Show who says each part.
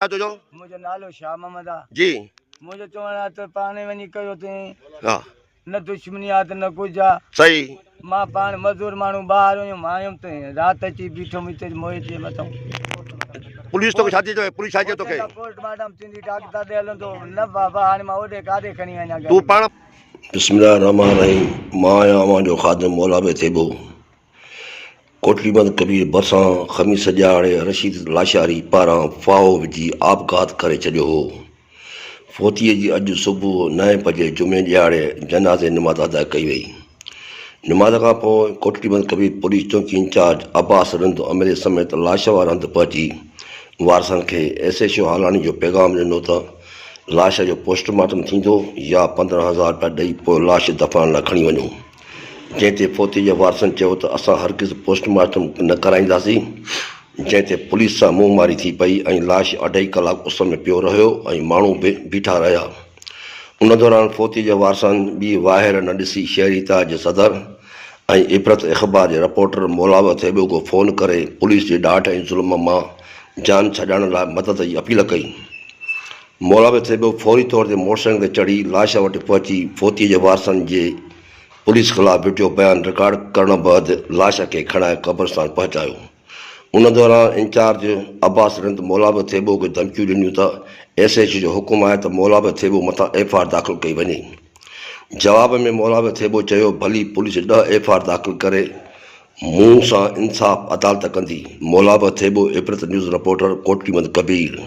Speaker 1: تنهنجو؟
Speaker 2: منهنجو نالو شاهه محمد آ.
Speaker 1: جي.
Speaker 2: منهنجو چوڻ آ ته پاڻ وڃي ڪيو تين.
Speaker 1: ها.
Speaker 2: نه دشمني آ ته نه ڪجهه آ.
Speaker 1: صحيح.
Speaker 2: مان پاڻ مزور ماڻهو ٻاهر هيم آيم ته رات اچي بيٺم هتي موئي جي مٿان.
Speaker 1: پوليس توکي ڇا ٿي چوي پوليس ڇا چيو توکي؟
Speaker 2: پوسٽ مارٽم ٿيندي ڊاڪٽر ڏي هلندو نه بابا هاڻي مان اوڏي ڪاڏي کڻي وڃان
Speaker 1: تون پاڻ.
Speaker 3: بسم الله الرحمٰن الرحيم مان آهيان اوهان جو خادم مولا بي ٿيٻو. ڪوٽڙي بند ڪبير ڀرسان خميس ڏهاڙي رشيد لاشاري پاران ڦاهو وجهي آپگهات ڪري ڇڏيو هو. فوتيء جي اڄ صبح نائين بجي جمعي ڏهاڙي جنازي نماز ادا ڪئي وئي. نماز کان پوء ڪوٽڙي بند ڪبير پوليس چونڪي انچارج عباس رند عملي سميت لاش واري هنڌ پهچي وارثن کي ايس ايڇ او هالاڻي جو پيغام ڏنو ته لاش جو پوسٽ مارٽم ٿيندو يا 15 هزار رپيا ڏئي پوء لاش دفنائڻ لاء کڻي وڃو. جنهن تي فوتي جي وارثن چيو ته اسان هرگز پوسٽ مارٽم نه ڪرائينداسين، جنهن تي پوليس سان منهن ماري ٿي پئي ۽ لاش اڍائي ڪلاڪ اس ۾ پيو رهيو ۽ ماڻهو به بيٺا رهيا. ان دوران فوتي جي وارثن ٻي واهر نه ڏسي شهري اتحاد جي صدر ۽ عبرت اخبار جي رپورٽر مولاوه ٿيٻو کي فون ڪري پوليس جي ڏاڍ ۽ ظلم مان جان ڇڏائڻ لاء مدد جي اپيل ڪئي. مولاوه ٿيٻو فوري طور تي موٽرسائيڪل تي چڙهي لاش وٽ پهچي فوتي جي وارثن جي پوليس خلاف وڊيو بيان رڪارڊ ڪرڻ بعد لاش کي کڻائي قبرستان پهچايو. ان دوران انچارج عباس رند مولابه ٿيٻو کي ڌمڪيون ڏنيون ته ايس ايڇ جو حڪم آهي ته مولابه ٿيٻو مٿان ايف I R داخل ڪئي وڃي. جواب ۾ مولابه ٿيٻو چيو ڀلي پوليس ڏهه ايف I R داخل ڪري مون سان انصاف عدالت ڪندي. مولابه ٿيٻو، عبرت نيوز رپورٽر، ڪوٽڙي مند ڪبير.